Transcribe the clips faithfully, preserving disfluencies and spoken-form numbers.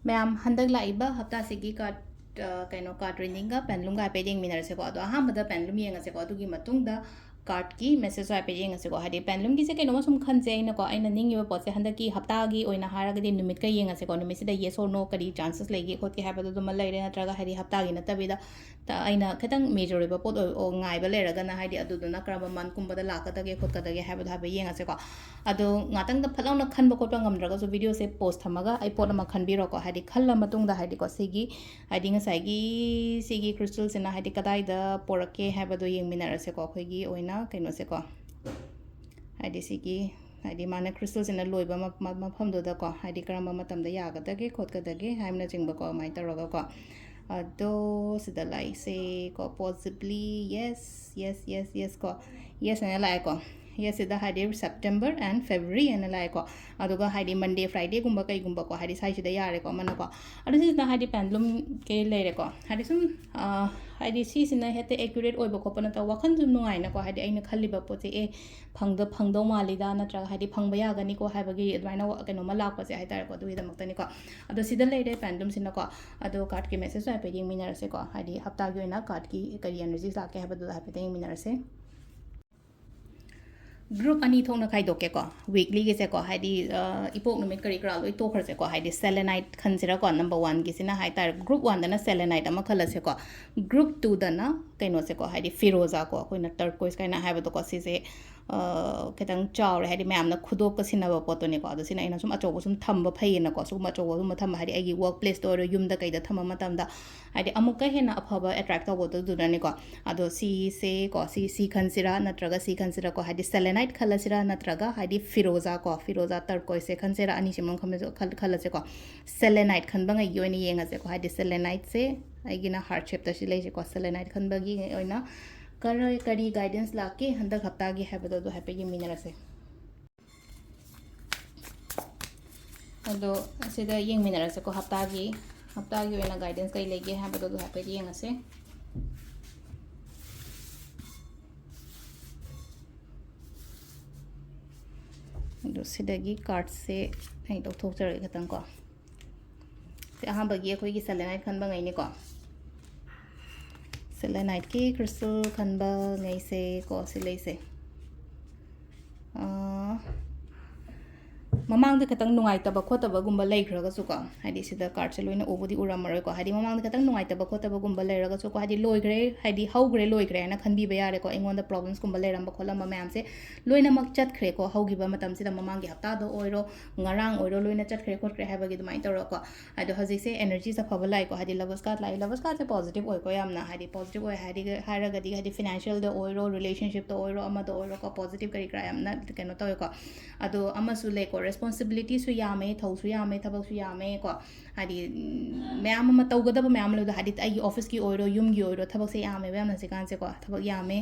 ꯃꯌꯥꯝ, ꯍꯟꯗꯛ ꯂꯥꯛꯏꯕ ꯍꯞꯇꯥꯁꯤꯒꯤ ꯀꯥꯔꯠ, ꯑ, ꯀꯩꯅꯣ, ꯀꯥꯔꯠ ꯔꯤꯗꯤꯡꯒ ꯄꯦꯟꯂꯨꯝꯒ ꯍꯥꯏꯐꯦꯠ ꯌꯦꯡꯃꯤꯟꯅꯔꯁꯦꯀꯣ꯫ ꯑꯗꯣ ꯑꯍꯥꯟꯕꯗ ꯄꯦꯟꯂꯨꯝ ꯌꯦꯡꯉꯁꯦꯀꯣ, ꯑꯗꯨꯒꯤ ꯃꯇꯨꯡꯗ ꯀꯥꯔꯠꯀꯤ ꯃꯦꯁꯦꯖꯁꯨ ꯍꯥꯏꯐꯦꯠ ꯌꯦꯡꯉꯁꯦꯀꯣ꯫ ꯍꯥꯏꯗꯤ ꯄꯦꯟꯂꯨꯝꯒꯤꯁꯦ ꯀꯩꯅꯣꯝꯃ ꯁꯨꯝ ꯈꯟꯁꯦ ꯑꯩꯅꯀꯣ, ꯑꯩꯅ ꯅꯤꯡꯉꯤꯕ ꯄꯣꯠꯁꯦ ꯍꯟꯗꯛꯀꯤ ꯍꯞꯇꯥꯒꯤ ꯑꯣꯏꯅ ꯍꯥꯏꯔꯒꯗꯤ ꯅꯨꯃꯤꯠꯀ ꯌꯦꯡꯉꯁꯦꯀꯣ, ꯅꯨꯃꯤꯠꯁꯤꯗ yes or no ꯀꯔꯤ ꯆꯥꯟꯁꯦꯁ ꯂꯩꯒꯦ ꯈꯣꯠꯀꯦ ꯍꯥꯏꯕꯗꯨꯗꯨꯃ ꯂꯩꯔꯦ, ꯅꯠꯇ꯭ꯔꯒ ꯍꯥꯏꯗꯤ ꯍꯞꯇꯥꯒꯤ ꯅꯠꯇꯕꯤꯗ ꯇ-, ꯑꯩꯅ ꯈꯤꯇꯪ ꯃꯦꯖꯔ ꯑꯣꯏꯕ ꯄꯣꯠ ꯑꯣꯏ-, ꯑꯣ, ꯉꯥꯏꯕ ꯂꯩꯔꯒꯅ ꯍꯥꯏꯗꯤ ꯑꯗꯨꯗꯨꯅ ꯀꯔꯝꯕ ꯃꯟꯀꯨꯝꯕꯗ ꯂꯥꯛꯀꯗꯒꯦ ꯈꯣꯠꯀꯗꯒꯦ ꯍꯥꯏꯕꯗꯣ ꯍꯥꯏꯐꯦꯠ ꯌꯦꯡꯉꯁꯦꯀꯣ꯫ ꯑꯗꯣ ꯉꯥꯛꯇꯪꯗ ꯐꯠ ꯂꯥꯎꯅ ꯈꯟꯕ ꯈꯣꯠꯄ ꯉꯝꯗ꯭ꯔꯒꯁꯨ ꯚꯤꯗꯤꯑꯣꯁꯦ ꯄꯣꯁ ꯊꯝꯃꯒ ꯑꯩ ꯄꯣꯠ ꯑꯃ ꯈꯟꯕꯤꯔꯣꯀꯣ꯫ ꯍꯥꯏꯗꯤ ꯈꯜꯂ ꯃꯇꯨꯡꯗ ꯍꯥꯏꯗꯤꯀꯣ, ꯁꯤꯒꯤ ꯍꯥꯏꯗꯤ ꯉꯁꯥꯏꯒꯤ ꯁꯤꯒꯤ ꯀ꯭ꯔꯤꯁꯇꯜꯁꯤꯅ ꯍꯥꯏꯗꯤ ꯀꯗꯥꯏꯗ ꯄꯣꯔꯛꯀꯦ ꯍꯥꯏꯕꯗꯣ ꯌꯦꯡꯃꯤꯟꯅꯔꯁꯦꯀꯣ꯫ ꯑꯩꯈꯣꯏꯒꯤ ꯑꯣꯏꯅ ꯀꯩꯅꯣꯁꯦꯀꯣ, ꯍꯥꯏꯗꯤ ꯁꯤꯒꯤ ꯍꯥꯏꯗꯤ ꯃꯥꯅ ꯀ꯭ꯔꯤꯁꯇꯜꯁꯤꯅ ꯂꯣꯏꯕ ꯃ-, ꯃ-, ꯃꯐꯝꯗꯨꯗꯀꯣ, ꯍꯥꯏꯗꯤ ꯀꯔꯝꯕ ꯃꯇꯝꯗ ꯌꯥꯒꯗꯒꯦ ꯈꯣꯠꯀꯗꯒꯦ ꯍꯥꯏꯕꯅꯆꯤꯡꯕꯀꯣ, ꯑꯗꯨꯃꯥꯏꯅ ꯇꯧꯔꯒꯀꯣ꯫ ꯑꯗꯣ ꯁꯤꯗ ꯂꯥꯛꯏꯁꯦꯀꯣ, possibly, yes, yes, yes, yes ꯀꯣ, yes ꯍꯥꯏꯅ ꯂꯥꯛꯑꯦꯀꯣ꯫ Yes ꯁꯤꯗ ꯍꯥꯏꯗꯤ September and February ꯍꯥꯏꯅ ꯂꯥꯛꯑꯦꯀꯣ꯫ ꯑꯗꯨꯒ ꯍꯥꯏꯗꯤ Monday, Friday ꯒꯨꯝꯕ ꯀꯩꯒꯨꯝꯕꯀꯣ, ꯍꯥꯏꯗꯤ ꯁ꯭ꯋꯥꯏꯁꯤꯗ ꯌꯥꯔꯦꯀꯣ ꯑꯃꯅꯀꯣ꯫ ꯑꯗꯨ ꯁꯤꯁꯤꯅ ꯍꯥꯏꯗꯤ ꯄꯦꯟꯗꯨꯝ ꯀꯩ ꯂꯩꯔꯦꯀꯣ, ꯍꯥꯏꯗꯤ ꯁꯨꯝ, ꯑ, ꯍꯥꯏꯗꯤ ꯁꯤꯁꯤꯅ ꯍꯦꯛꯇ accurate ꯑꯣꯏꯕ ꯈꯣꯠꯄ ꯅꯠꯇꯕ, ꯋꯥꯈꯜ ꯁꯨꯝ ꯅꯨꯡꯉꯥꯏꯅꯀꯣ, ꯍꯥꯏꯗꯤ ꯑꯩꯅ ꯈꯜꯂꯤꯕ ꯄꯣꯠꯁꯦ, ꯑꯦ, ꯐꯪꯗ-, ꯐꯪꯗꯧ ꯃꯥꯜꯂꯤꯗ, ꯅꯠꯇ꯭ꯔꯒ ꯍꯥꯏꯗꯤ ꯐꯪꯕ ꯌꯥꯒꯅꯤꯀꯣ ꯍꯥꯏꯕꯒꯤ ꯑꯗꯨꯃꯥꯏꯅ ꯋꯥ-, ꯀꯩꯅꯣꯝꯃ ꯂꯥꯛꯄꯁꯦ ꯍꯥꯏꯇꯥꯔꯦꯀꯣ, ꯑꯗꯨꯒꯤꯗꯃꯛꯇꯅꯤꯀꯣ꯫ ꯑꯗꯣ ꯁꯤꯗ ꯂꯩꯔꯦ ꯄꯦꯟꯗꯨꯝꯁꯤꯅꯀꯣ꯫ ꯑꯗꯣ ꯀꯥꯔꯠꯀꯤ ꯃꯦꯁꯦꯖꯁꯨ ꯍꯥꯏꯐꯦꯠ ꯌꯦꯡꯃꯤꯟꯅꯔꯁꯦꯀꯣ, ꯍꯥꯏꯗꯤ ꯍꯞꯇꯥꯒꯤ ꯑꯣꯏꯅ ꯀꯥꯔꯠꯀꯤ ꯀꯔꯤ ꯑꯦꯅꯔꯖꯤꯁ ꯂꯥꯛꯀꯦ ꯍꯥꯏꯕꯗꯨꯗ ꯍꯥꯏꯐꯦꯠꯇꯪ ꯌꯦꯡꯃꯤꯟꯅꯔꯁꯦ꯫ ꯒ꯭ꯔꯨꯞ ꯑꯅꯤ ꯊꯣꯛꯅ ꯈꯥꯏꯗꯣꯛꯀꯦꯀꯣ, ꯋꯤꯛꯂꯤꯒꯤꯁꯦꯀꯣ, ꯍꯥꯏꯗꯤ, ꯑ, ꯏꯄꯣꯛ ꯅꯨꯃꯤꯠ ꯀꯔꯤ ꯀꯔꯥ ꯂꯣꯏ ꯇꯣꯛꯈ꯭ꯔꯁꯦꯀꯣ, ꯍꯥꯏꯗꯤ ꯁꯦꯂꯦꯅꯥꯏꯠ ꯈꯟꯁꯤꯔꯀꯣ, ꯅꯝꯕꯔ ꯋꯥꯟꯒꯤꯁꯤꯅ ꯍꯥꯏꯇꯥꯔꯦ, ꯒ꯭ꯔꯨꯞ ꯋꯥꯟꯗꯅ ꯁꯦꯂꯦꯅꯥꯏꯠ ꯑꯃ ꯈꯜꯂꯁꯦꯀꯣ, ꯒ꯭ꯔꯨꯞ ꯇꯨꯗꯅ ꯀꯩꯅꯣꯁꯦꯀꯣ, ꯍꯥꯏꯗꯤ ꯐꯤꯔꯣꯖꯥꯀꯣ, ꯑꯩꯈꯣꯏꯅ ꯇꯔꯀꯣꯏꯁ ꯀꯥꯏꯅ ꯍꯥꯏꯕꯗꯣꯀꯣ, ꯁꯤꯁꯦ, ꯑ, ꯈꯤꯇꯪ ꯆꯥꯎꯔꯦ, ꯍꯥꯏꯗꯤ ꯃꯌꯥꯝꯅ ꯈꯨꯗꯣꯞꯀ ꯁꯤꯟꯅꯕ ꯄꯣꯠꯇꯨꯅꯤꯀꯣ, ꯑꯗꯣ ꯁꯤꯅ ꯑꯩꯅ ꯁꯨꯝ ꯑꯆꯧꯕ ꯁꯨꯝ ꯊꯝꯕ ꯐꯩꯌꯦꯅꯀꯣ, ꯁꯤꯒꯨꯝꯕ ꯑꯆꯧꯕ ꯁꯨꯝꯕ ꯊꯝꯕ, ꯍꯥꯏꯗꯤ ꯑꯩꯒꯤ ꯋꯥꯔꯛ ꯄ꯭ꯂꯦꯁꯇ ꯑꯣꯏꯔꯣ, ꯌꯨꯝꯗ ꯀꯩꯗ ꯊꯝꯕ ꯃꯇꯝꯗ ꯍꯥꯏꯗꯤ ꯑꯃꯨꯛꯀ ꯍꯦꯟꯅ ꯑꯐꯕ ꯑꯦꯇ꯭ꯔꯦꯛ ꯇꯧꯕꯗꯨꯗꯨꯅꯅꯤꯀꯣ꯫ ꯑꯗꯣ ꯁꯤꯁꯦ ꯀꯣ, ꯁꯤ, ꯁꯤ ꯈꯟꯁꯤꯔꯥ ꯅꯠꯇ꯭ꯔꯒ ꯁꯤ ꯈꯟꯁꯤꯔꯥ ꯀꯣ, ꯍꯥꯏꯗꯤ ꯁꯦꯂꯦꯅꯥꯏꯠ ꯈꯜꯂꯁꯤꯔꯥ ꯅꯠꯇ꯭ꯔꯒ ꯍꯥꯏꯗꯤ ꯐꯤꯔꯣꯖꯥ ꯀꯣ, ꯐꯤꯔꯣꯖꯥ ꯇꯔꯀꯣꯏꯁꯁꯦ ꯈꯟꯁꯤꯔꯥ, ꯑꯅꯤꯁꯤꯃ ꯈꯟꯕꯁꯨ ꯈꯜ-, ꯈꯜꯂꯁꯦꯀꯣ꯫ ꯁꯦꯂꯦꯅꯥꯏꯠ ꯈꯟꯕꯉꯩꯒꯤ ꯑꯣꯏꯅ ꯌꯦꯡꯉꯁꯦꯀꯣ, ꯍꯥꯏꯗꯤ ꯁꯦꯂꯦꯅꯥꯏꯠꯁꯦ ꯑꯩꯒꯤꯅ ꯍꯥꯔꯠ ꯁꯦꯞꯇ ꯁꯤ ꯂꯩꯁꯦꯀꯣ꯫ ꯁꯦꯂꯦꯅꯥꯏꯠ ꯈꯟꯕꯒꯤ ꯑꯣꯏꯅ ꯀꯔꯤ, ꯀꯔꯤ ꯒꯥꯏꯗꯦꯟꯁ ꯂꯥꯛꯀꯦ ꯍꯟꯗꯛ ꯍꯞꯇꯥꯒꯤ ꯍꯥꯏꯕꯗꯣ ꯑꯗꯨ ꯍꯥꯏꯐꯦꯠ ꯌꯦꯡꯃꯤꯟꯅꯔꯁꯦ꯫ ꯑꯗꯣ ꯁꯤꯗ ꯌꯦꯡꯃꯤꯟꯅꯔꯁꯦꯀꯣ, ꯍꯞꯇꯥꯒꯤ, ꯍꯞꯇꯥꯒꯤ ꯑꯣꯏꯅ ꯒꯥꯏꯗꯦꯟꯁ ꯀꯩ ꯂꯩꯒꯦ ꯍꯥꯏꯕꯗꯣ ꯑꯗꯨ ꯍꯥꯏꯐꯦꯠ ꯌꯦꯡꯉꯁꯦ꯫ ꯑꯗꯣ ꯁꯤꯗꯒꯤ ꯀꯥꯔꯠꯁꯦ ꯑꯩ ꯂꯧꯊꯣꯛꯆꯔꯒꯦ ꯈꯤꯇꯪ ꯀꯣ꯫ ꯁꯤ ꯑꯍꯥꯟꯕꯒꯤ ꯑꯩꯈꯣꯏꯒꯤ selenite ꯈꯟꯕ ꯉꯩꯅꯤꯀꯣ꯫ Seleniteꯀꯤ crystal ꯈꯟꯕ ꯉꯩꯁꯦ ꯀꯣ, ꯁꯤ ꯂꯩꯁꯦ꯫ ꯑꯥ, ꯃꯃꯥꯡꯗ ꯈꯤꯇꯪ ꯅꯨꯡꯉꯥꯏꯇꯕ ꯈꯣꯠꯇꯕꯒꯨꯝꯕ ꯂꯩꯈ꯭ꯔꯒꯁꯨꯀꯣ, ꯍꯥꯏꯗꯤ ꯁꯤꯗ cardꯁꯦ ꯂꯣꯏꯅ ꯎꯕꯨꯗꯤ ꯎꯔꯝꯃꯔꯣꯏꯀꯣ, ꯍꯥꯏꯗꯤ ꯃꯃꯥꯡꯗ ꯈꯤꯇꯪ ꯅꯨꯡꯉꯥꯏꯇꯕ ꯈꯣꯠꯇꯕꯒꯨꯝꯕ ꯂꯩꯔꯒꯁꯨꯀꯣ, ꯍꯥꯏꯗꯤ ꯂꯣꯏꯈ꯭ꯔꯦ, ꯍꯥꯏꯗꯤ ꯍꯧꯈ꯭ꯔꯦ, ꯂꯣꯏꯈ꯭ꯔꯦ ꯍꯥꯏꯅ ꯈꯟꯕꯤꯕ ꯌꯥꯔꯦꯀꯣ꯫ ꯑꯩꯉꯣꯟꯗ problemsꯀꯨꯝꯕ ꯂꯩꯔꯝꯕ ꯈꯣꯠꯂꯝꯕ ꯃꯌꯥꯝꯁꯦ ꯂꯣꯏꯅꯃꯛ ꯆꯠꯈ꯭ꯔꯦꯀꯣ, ꯍꯧꯈꯤꯕ ꯃꯇꯝꯁꯤꯗ, ꯃꯃꯥꯡꯒꯤ ꯍꯞꯇꯥꯗ ꯑꯣꯏꯔꯣ, ꯉꯔꯥꯡ ꯑꯣꯏꯔꯣ, ꯂꯣꯏꯅ ꯆꯠꯈ꯭ꯔꯦ ꯈꯣꯠꯈ꯭ꯔꯦ ꯍꯥꯏꯕꯒꯤ ꯑꯗꯨꯃꯥꯏꯅ ꯇꯧꯔꯒꯀꯣ꯫ ꯑꯗꯣ ꯍꯧꯖꯤꯛꯁꯦ energies ꯑꯐꯕ ꯂꯥꯛꯏꯀꯣ, ꯍꯥꯏꯗꯤ Lovers card ꯂꯥꯛꯏ꯫ Lovers cardꯁꯦ positive ꯑꯣꯏꯀꯣ ꯌꯥꯝꯅ, ꯍꯥꯏꯗꯤ positive ꯑꯣꯏ ꯍꯥꯏꯗꯤ, ꯍꯥꯏꯔꯒꯗꯤ, ꯍꯥꯏꯗꯤ financialꯗ ꯑꯣꯏꯔꯣ, relationshipꯇ ꯑꯣꯏꯔꯣ, ꯑꯃꯗ ꯑꯣꯏꯔꯣꯀꯣ, positive ꯀꯔꯤ ꯀꯔꯥ ꯌꯥꯝꯅ ꯀꯩꯅꯣ ꯇꯧꯋꯦꯀꯣ꯫ ꯑꯗꯣ ꯑꯃꯁꯨ ꯂꯩꯀꯣ, responsibilityꯁꯨ ꯌꯥꯝꯃꯦ, ꯊꯧꯁꯨ ꯌꯥꯝꯃꯦ, ꯊꯕꯛꯁꯨ ꯌꯥꯝꯃꯦꯀꯣ꯫ ꯍꯥꯏꯗꯤ, ꯎꯝ, ꯃꯌꯥꯝ ꯑꯃ ꯇꯧꯒꯗꯕ ꯃꯌꯥꯝ ꯂꯩꯕꯗꯣ, ꯍꯥꯏꯗꯤ ꯑꯩꯒꯤ officeꯀꯤ ꯑꯣꯏꯔꯣ, ꯌꯨꯝꯒꯤ ꯑꯣꯏꯔꯣ, ꯊꯕꯛꯁꯦ ꯌꯥꯝꯃꯦꯕ ꯌꯥꯝꯅ ꯍꯧꯖꯤꯛꯀꯥꯟꯁꯦꯀꯣ, ꯊꯕꯛ ꯌꯥꯝꯃꯦ꯫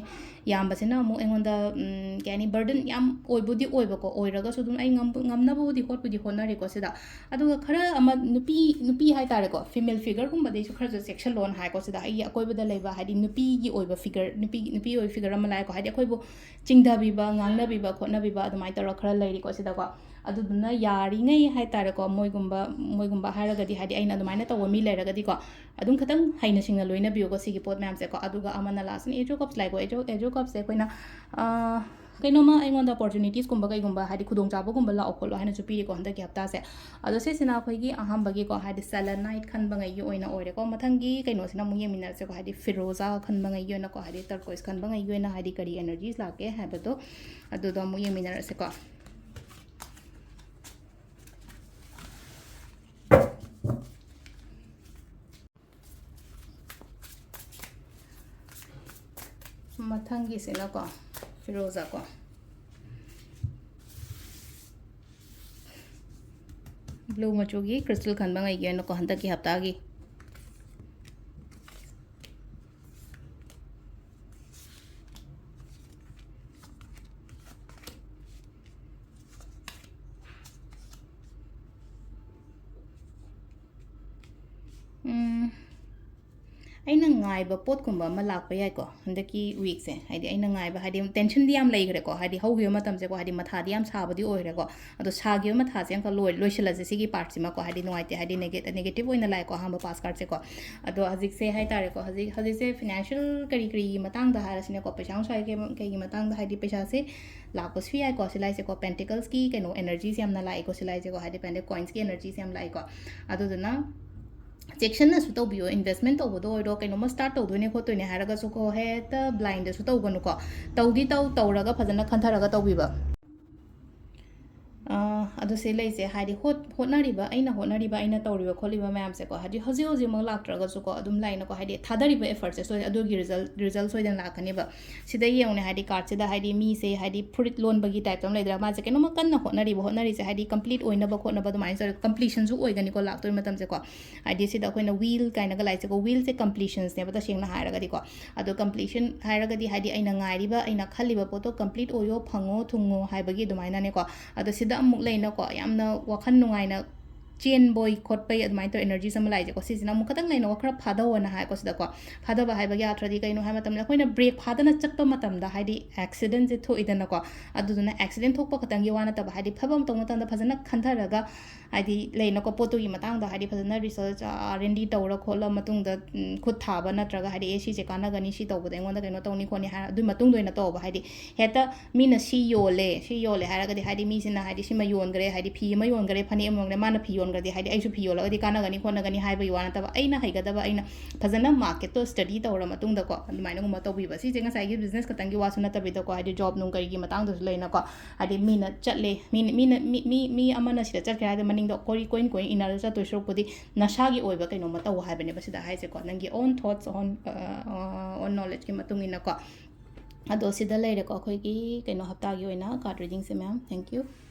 ꯌꯥꯝꯕꯁꯤꯅ ꯑꯃꯨꯛ ꯑꯩꯉꯣꯟꯗ, ꯎꯝ, ꯀꯩ ꯍꯥꯏꯅꯤ, burden ꯌꯥꯝ ꯑꯣꯏꯕꯨꯗꯤ ꯑꯣꯏꯕꯀꯣ, ꯑꯣꯏꯔꯒꯁꯨ ꯑꯗꯨꯝ ꯑꯩ ꯉꯝꯕ-, ꯉꯝꯅꯕꯕꯨꯗꯤ ꯍꯣꯠꯄꯨꯗꯤ ꯍꯣꯠꯅꯔꯤꯀꯣ ꯁꯤꯗ꯫ ꯑꯗꯨꯒ ꯈꯔ ꯑꯃ ꯅꯨꯄꯤ, ꯅꯨꯄꯤ ꯍꯥꯏꯇꯥꯔꯦꯀꯣ, female figureꯒꯨꯝꯕꯗꯩꯁꯨ ꯈꯔꯁꯨ ꯆꯦꯛꯁꯤꯜꯂꯣꯅ ꯍꯥꯏꯀꯣ ꯁꯤꯗ꯫ ꯑꯩꯒꯤ ꯑꯀꯣꯏꯕꯗ ꯂꯩꯕ, ꯍꯥꯏꯗꯤ ꯅꯨꯄꯤꯒꯤ ꯑꯣꯏꯕ figure, ꯅꯨꯄꯤ, ꯅꯨꯄꯤ ꯑꯣꯏꯕ figure ꯑꯃ ꯂꯥꯛꯑꯦꯀꯣ, ꯍꯥꯏꯗꯤ ꯑꯩꯈꯣꯏꯕꯨ ꯆꯤꯡꯊꯕꯤꯕ, ꯉꯥꯡꯅꯕꯤꯕ ꯈꯣꯠꯅꯕꯤꯕ ꯑꯗꯨꯃꯥꯏꯅ ꯇꯧꯔ ꯈꯔ ꯂꯩꯔꯤꯀꯣ ꯁꯤꯗꯀꯣ꯫ ꯑꯗꯨꯗꯨꯅ ꯌꯥꯔꯤꯉꯩ ꯍꯥꯏꯇꯥꯔꯦꯀꯣ, ꯃꯣꯏꯒꯨꯝꯕ, ꯃꯣꯏꯒꯨꯝꯕ ꯍꯥꯏꯔꯒꯗꯤ, ꯍꯥꯏꯗꯤ ꯑꯩꯅ ꯑꯗꯨꯃꯥꯏꯅ ꯇꯧꯕ ꯃꯤ ꯂꯩꯔꯒꯗꯤꯀꯣ, ꯑꯗꯨꯝ ꯈꯤꯇꯪ ꯍꯩꯅ ꯁꯤꯡꯅ ꯂꯣꯏꯅꯕꯤꯌꯨꯀꯣ ꯁꯤꯒꯤ ꯄꯣꯠ ꯃꯌꯥꯝꯁꯦꯀꯣ꯫ ꯑꯗꯨꯒ ꯑꯃꯅ lastꯅ Ace of Cups ꯂꯥꯛꯏꯀꯣ꯫ Ace of, Ace of Cupsꯁꯦ ꯑꯩꯈꯣꯏꯅ, ꯑꯥ, ꯀꯩꯅꯣꯝꯃ ꯑꯩꯉꯣꯟꯗ opportunitiesꯀꯨꯝꯕ ꯀꯩꯒꯨꯝꯕ, ꯍꯥꯏꯗꯤ ꯈꯨꯗꯣꯡꯆꯥꯕꯒꯨꯝꯕ ꯂꯥꯛꯑꯣ ꯈꯣꯠꯂꯣ ꯍꯥꯏꯅꯁꯨ ꯄꯤꯔꯤꯀꯣ ꯍꯟꯗꯛꯀꯤ ꯍꯞꯇꯥꯁꯦ꯫ ꯑꯗꯣ ꯁꯤꯁꯤꯅ ꯑꯩꯈꯣꯏꯒꯤ ꯑꯍꯥꯟꯕꯒꯤꯀꯣ, ꯍꯥꯏꯗꯤ selenite ꯈꯟꯕꯉꯩꯒꯤ ꯑꯣꯏꯅ ꯑꯣꯏꯔꯦꯀꯣ꯫ ꯃꯊꯪꯒꯤ ꯀꯩꯅꯣꯁꯤꯅ ꯑꯃꯨꯛ ꯌꯦꯡꯃꯤꯟꯅꯔꯁꯦꯀꯣ, ꯍꯥꯏꯗꯤ ꯐꯤꯔꯣꯖꯥ ꯈꯟꯕꯉꯩꯒꯤ ꯑꯣꯏꯅꯀꯣ, ꯍꯥꯏꯗꯤ turquoise ꯈꯟꯕꯉꯩꯒꯤ ꯑꯣꯏꯅ, ꯍꯥꯏꯗꯤ ꯀꯔꯤ energies ꯂꯥꯛꯀꯦ ꯍꯥꯏꯕꯗꯣ, ꯑꯗꯨꯗꯣ ꯑꯃꯨꯛ ꯌꯦꯡꯃꯤꯟꯅꯔꯁꯦꯀꯣ꯫ ꯃꯊꯪꯒꯤꯁꯤꯅꯀꯣ, ꯐꯤꯔꯣꯖꯥꯀꯣ, blue ꯃꯆꯨꯒꯤ crystal ꯈꯟꯕꯉꯩꯒꯤ ꯑꯣꯏꯅꯀꯣ, ꯍꯟꯗꯛꯀꯤ ꯍꯞꯇꯥꯒꯤ꯫ ꯎꯝ, ꯑꯩꯅ ꯉꯥꯏꯕ ꯄꯣꯠꯀꯨꯝꯕ ꯑꯃ ꯂꯥꯛꯄ ꯌꯥꯏꯀꯣ, ꯍꯟꯗꯛꯀꯤ ꯋꯤꯛꯁꯦ꯫ ꯍꯥꯏꯗꯤ ꯑꯩꯅ ꯉꯥꯏꯕ, ꯍꯥꯏꯗꯤ ꯇꯦꯟꯁꯟꯗꯤ ꯌꯥꯝ ꯂꯩꯈ꯭ꯔꯦꯀꯣ, ꯍꯥꯏꯗꯤ ꯍꯧꯈꯤꯕ ꯃꯇꯝꯁꯦꯀꯣ, ꯍꯥꯏꯗꯤ ꯃꯊꯥꯗꯤ ꯌꯥꯝ ꯁꯥꯕꯗꯤ ꯑꯣꯏꯈ꯭ꯔꯦꯀꯣ꯫ ꯑꯗꯣ ꯁꯥꯈꯤꯕ ꯃꯊꯥꯁꯦ ꯑꯃꯈꯛ ꯂꯣꯏ ꯂꯣꯏꯁꯤꯜꯂꯁꯦ ꯁꯤꯒꯤ ꯄꯥꯔꯠꯁꯤꯃꯀꯣ, ꯍꯥꯏꯗꯤ ꯅꯨꯡꯉꯥꯏꯇꯦ, ꯍꯥꯏꯗꯤ ꯅꯦꯒꯦ ꯅꯦꯒꯦꯇꯤꯞ ꯑꯣꯏꯅ ꯂꯥꯛꯑꯦꯀꯣ ꯑꯍꯥꯟꯕ ꯄꯥꯁ ꯀꯥꯔꯠꯁꯦꯀꯣ꯫ ꯑꯗꯣ ꯍꯧꯖꯤꯛꯁꯦ ꯍꯥꯏ ꯇꯥꯔꯦꯀꯣ, ꯍꯧꯖꯤꯛ ꯍꯧꯖꯤꯛꯁꯦ ꯐꯤꯅꯥꯟꯁꯤꯌꯦꯜ ꯀꯔꯤ ꯀꯔꯤꯒꯤ ꯃꯇꯥꯡꯗ ꯍꯥꯏꯔꯁꯤꯅꯦꯀꯣ, ꯄꯩꯁꯥ ꯅꯨꯡꯁꯥꯒꯤ ꯀꯩ- ꯀꯩꯒꯤ ꯃꯇꯥꯡꯗ, ꯍꯥꯏꯗꯤ ꯄꯩꯁꯥꯁꯦ ꯂꯥꯛꯄꯁꯨ ꯌꯥꯏꯀꯣ꯫ ꯁꯤ ꯂꯥꯏꯁꯦꯀꯣ, ꯄꯦꯟꯇꯤꯀꯜꯁꯀꯤ ꯀꯩꯅꯣ ꯑꯦꯅꯔꯖꯤꯁꯦ ꯌꯥꯝꯅ ꯂꯥꯛꯑꯦꯀꯣ ꯁꯤ ꯂꯥꯏꯁꯦꯀꯣ, ꯍꯥꯏꯗꯤ ꯄꯦꯟꯇꯤꯀꯜ ꯀꯣꯏꯟꯁꯀꯤ ꯑꯦꯅꯔꯖꯤꯁꯦ ꯌꯥꯝ ꯂꯥꯛꯑꯦꯀꯣ꯫ ꯑꯗꯨꯗꯨꯅ ꯆꯦꯛꯁꯤꯟꯅꯁꯨ ꯇꯧꯕꯤꯌꯣ, ꯏꯟꯚꯦꯁꯃꯦꯟ ꯇꯧꯕꯗ ꯑꯣꯏꯔꯣ, ꯀꯩꯅꯣꯝꯃ ꯁ꯭ꯇꯥꯔꯠ ꯇꯧꯗꯣꯏꯅꯦ ꯈꯣꯠꯇꯣꯏꯅꯦ ꯍꯥꯏꯔꯒꯁꯨꯀꯣ, ꯍꯦꯛꯇ ꯕ꯭ꯂꯥꯏꯟꯗꯁꯨ ꯇꯧꯒꯅꯨꯀꯣ꯫ ꯇꯧꯗꯤ ꯇꯧ ꯇꯧꯔꯒ ꯐꯖꯅ ꯈꯟꯊꯔꯒ ꯇꯧꯕꯤꯕ꯫ ꯑꯥ, ꯑꯗꯨ ꯁꯤ ꯂꯩꯁꯦ, ꯍꯥꯏꯗꯤ ꯍꯣꯠ ꯍꯣꯠꯅꯔꯤꯕ, ꯑꯩꯅ ꯍꯣꯠꯅꯔꯤꯕ, ꯑꯩꯅ ꯇꯧꯔꯤꯕ ꯈꯣꯠꯂꯤꯕ ꯃꯌꯥꯝꯁꯦꯀꯣ, ꯍꯥꯏꯗꯤ ꯍꯧꯖꯤꯛ ꯍꯧꯖꯤꯛꯃꯛ ꯂꯥꯛꯇ꯭ꯔꯒꯁꯨꯀꯣ, ꯑꯗꯨꯝ ꯂꯩꯅꯀꯣ, ꯍꯥꯏꯗꯤ ꯊꯥꯗꯔꯤꯕ ꯑꯦꯐꯔꯠꯁꯦ ꯁꯣꯏ ꯑꯗꯨꯒꯤ ꯔꯤꯖꯜ ꯔꯤꯖꯜ ꯁꯣꯏꯗꯅ ꯂꯥꯛꯀꯅꯦꯕ꯫ ꯁꯤꯗ ꯌꯦꯡꯉꯨꯅꯦ, ꯍꯥꯏꯗꯤ ꯀꯥꯔꯠꯁꯤꯗ ꯍꯥꯏꯗꯤ ꯃꯤꯁꯦ ꯍꯥꯏꯗꯤ ꯐꯨꯔꯤꯠ ꯂꯣꯟꯕꯒꯤ ꯇꯥꯏꯞꯇ ꯑꯃ ꯂꯩꯗ꯭ꯔꯥ, ꯃꯥꯁꯦ ꯀꯩꯅꯣꯝꯃ ꯀꯟꯅ ꯍꯣꯠꯅꯔꯤꯕ, ꯍꯣꯠꯅꯔꯤꯁꯦ ꯍꯥꯏꯗꯤ ꯀꯝꯄ꯭ꯂꯤꯠ ꯑꯣꯏꯅꯕ ꯈꯣꯠꯅꯕ ꯑꯗꯨꯃꯥꯏꯅ ꯇꯧꯔꯒ ꯀꯝꯄ꯭ꯂꯤꯁꯟꯁꯨ ꯑꯣꯏꯒꯅꯤꯀꯣ ꯂꯥꯛꯇꯣꯏ ꯃꯇꯝꯁꯦꯀꯣ꯫ ꯍꯥꯏꯗꯤ ꯁꯤꯗ ꯑꯩꯈꯣꯏꯅ ꯋꯤꯜ ꯀꯥꯏꯅꯒ ꯂꯥꯛꯏꯁꯦꯀꯣ, ꯋꯤꯜꯁꯦ ꯀꯝꯄ꯭ꯂꯤꯁꯟꯁꯅꯦꯕ ꯇꯁꯦꯡꯅ ꯍꯥꯏꯔꯒꯗꯤꯀꯣ꯫ ꯑꯗꯣ ꯀꯝꯄ꯭ꯂꯤꯁꯟ ꯍꯥꯏꯔꯒꯗꯤ ꯍꯥꯏꯗꯤ ꯑꯩꯅ ꯉꯥꯏꯔꯤꯕ, ꯑꯩꯅ ꯈꯜꯂꯤꯕ ꯄꯣꯠꯇꯣ ꯀꯝꯄ꯭ꯂꯤꯠ ꯑꯣꯏꯌꯣ, ꯐꯪꯉꯣ, ꯊꯨꯡꯉꯣ ꯍꯥꯏꯕꯒꯤ ꯑꯗꯨꯃꯥꯏꯅꯅꯦꯀꯣ꯫ ꯑꯗꯣ ꯁꯤꯗ ꯑꯃꯨꯛ ꯂꯩꯅꯀꯣ, ꯌꯥꯝꯅ ꯋꯥꯈꯜ ꯅꯨꯡꯉꯥꯏꯅ ꯆꯦꯟꯕꯣꯏ ꯈꯣꯠꯄꯩ ꯑꯗꯨꯃꯥꯏꯅ ꯇꯧꯔ ꯑꯦꯅꯔꯖꯤꯁ ꯑꯃ ꯂꯥꯛꯏꯁꯦꯀꯣ꯫ ꯁꯤꯁꯤꯅ ꯑꯃꯨꯛ ꯈꯇꯪ ꯂꯩꯅꯀꯣ, ꯈꯔ ꯐꯥꯗꯧꯑꯅ ꯍꯥꯏꯀꯣ ꯁꯤꯗꯀꯣ꯫ ꯐꯥꯗꯕ ꯍꯥꯏꯕꯒꯤ ꯑꯥꯔꯊꯗꯤ ꯀꯩꯅꯣ ꯍꯥꯏꯕ ꯃꯇꯝꯗ, ꯑꯩꯈꯣꯏꯅ ꯕ꯭ꯔꯦꯛ ꯐꯥꯗꯅ ꯆꯠꯄ ꯃꯇꯝꯗ ꯍꯥꯏꯗꯤ ꯑꯦꯛꯁꯤꯗꯦꯟꯁꯦ ꯊꯣꯛꯏꯗꯅꯀꯣ꯫ ꯑꯗꯨꯗꯨꯅ ꯑꯦꯛꯁꯤꯗꯦꯟ ꯊꯣꯛꯄ ꯈꯛꯇꯪꯒꯤ ꯋꯥ ꯅꯠꯇꯕ, ꯍꯥꯏꯗꯤ ꯊꯕꯛ ꯑꯃ ꯇꯧꯕ ꯃꯇꯝꯗ ꯐꯖꯅ ꯈꯟꯊꯔꯒ, ꯍꯥꯏꯗꯤ ꯂꯩꯅꯀꯣ, ꯄꯣꯠꯇꯨꯒꯤ ꯃꯇꯥꯡꯗ ꯍꯥꯏꯗꯤ ꯐꯖꯅ ꯔꯤꯁꯔꯆ, ꯑꯥꯔ ꯑꯦꯟ ꯗꯤ ꯇꯧꯔ ꯈꯣꯠꯂ ꯃꯇꯨꯡꯗ, ꯎꯝ, ꯈꯨꯠ ꯊꯥꯕ ꯅꯠꯇ꯭ꯔꯒ ꯍꯥꯏꯗꯤ, "ꯑꯦ, ꯁꯤꯁꯦ ꯀꯥꯟꯅꯒꯅꯤ, ꯁꯤ ꯇꯧꯕꯗ ꯑꯩꯉꯣꯟꯗ ꯀꯩꯅꯣ ꯇꯧꯅꯤ ꯈꯣꯠꯅꯤ" ꯍꯥꯏꯔ ꯑꯗꯨꯒꯤ ꯃꯇꯨꯡꯗ ꯑꯣꯏꯅ ꯇꯧꯕ꯫ ꯍꯥꯏꯗꯤ ꯍꯦꯛꯇ ꯃꯤꯅ ꯁꯤ ꯌꯣꯜꯂꯦ, ꯁꯤ ꯌꯣꯜꯂꯦ ꯍꯥꯏꯔꯒꯗꯤ, ꯍꯥꯏꯗꯤ ꯃꯤꯁꯤꯅ ꯍꯥꯏꯗꯤ ꯁꯤꯃ ꯌꯣꯟꯈ꯭ꯔꯦ, ꯍꯥꯏꯗꯤ ꯐꯤ ꯑꯃ ꯌꯣꯟꯈ꯭ꯔꯦ, ꯐꯅꯦꯛ ꯑꯃ ꯌꯣꯟꯈ꯭ꯔꯦ, ꯃꯥꯅ ꯐꯤ ꯌꯣꯟꯈ꯭ꯔꯗꯤ ꯍꯥꯏꯗꯤ ꯑꯩꯁꯨ ꯐꯤ ꯌꯣꯜꯂꯒꯗꯤ ꯀꯥꯟꯅꯒꯅꯤ ꯈꯣꯠꯅꯒꯅꯤ ꯍꯥꯏꯕꯒꯤ ꯋꯥ ꯅꯠꯇꯕ, ꯑꯩꯅ ꯍꯩꯒꯗꯕ, ꯑꯩꯅ ꯐꯖꯅ ꯃꯥꯔꯀꯦꯠꯇꯣ ꯁ꯭ꯇꯗꯤ ꯇꯧꯔ ꯃꯇꯨꯡꯗꯀꯣ, ꯑꯗꯨꯃꯥꯏꯅꯒꯨꯝꯕ ꯇꯧꯕꯤꯕ꯫ ꯁꯤꯁꯦ ꯉꯁꯥꯏꯒꯤ ꯕꯤꯖꯤꯅꯦꯁ ꯈꯛꯇꯪꯒꯤ ꯋꯥꯁꯨ ꯅꯠꯇꯕꯤꯗꯀꯣ, ꯍꯥꯏꯗꯤ ꯖꯣꯕ ꯅꯨꯡ ꯀꯔꯤꯒꯤ ꯃꯇꯥꯡꯗꯁꯨ ꯂꯩꯅꯀꯣ꯫ ꯍꯥꯏꯗꯤ ꯃꯤꯅ ꯆꯠꯂꯦ, ꯃꯤꯅ, ꯃꯤꯅ, ꯃꯤ, ꯃꯤ, ꯃꯤ ꯑꯃꯅ ꯁꯤꯗ ꯆꯠꯈ꯭ꯔꯦ ꯍꯥꯏꯔꯗꯤ ꯃꯅꯤꯡꯗ ꯀꯣꯏ-, ꯀꯣꯏꯟ ꯀꯣꯏꯟ ꯏꯟꯅꯔ ꯆꯠꯇꯣꯏ ꯁꯔꯨꯛꯄꯨꯗꯤ ꯅꯁꯥꯒꯤ ꯑꯣꯏꯕ ꯀꯩꯅꯣꯝꯃ ꯇꯧ ꯍꯥꯏꯕꯅꯦꯕ ꯁꯤꯗ ꯍꯥꯏꯁꯦꯀꯣ꯫ ꯅꯪꯒꯤ own thoughts, own, ꯑ, own knowledgeꯀꯤ ꯃꯇꯨꯡ ꯏꯟꯅꯀꯣ꯫ ꯑꯗꯣ ꯁꯤꯗ ꯂꯩꯔꯦꯀꯣ ꯑꯩꯈꯣꯏꯒꯤ ꯀꯩꯅꯣ ꯍꯞꯇꯥꯒꯤ ꯑꯣꯏꯅ ꯀꯥꯔꯠ ꯔꯤꯗꯤꯡꯁꯦ ꯃꯌꯥꯝ꯫ Thank you꯫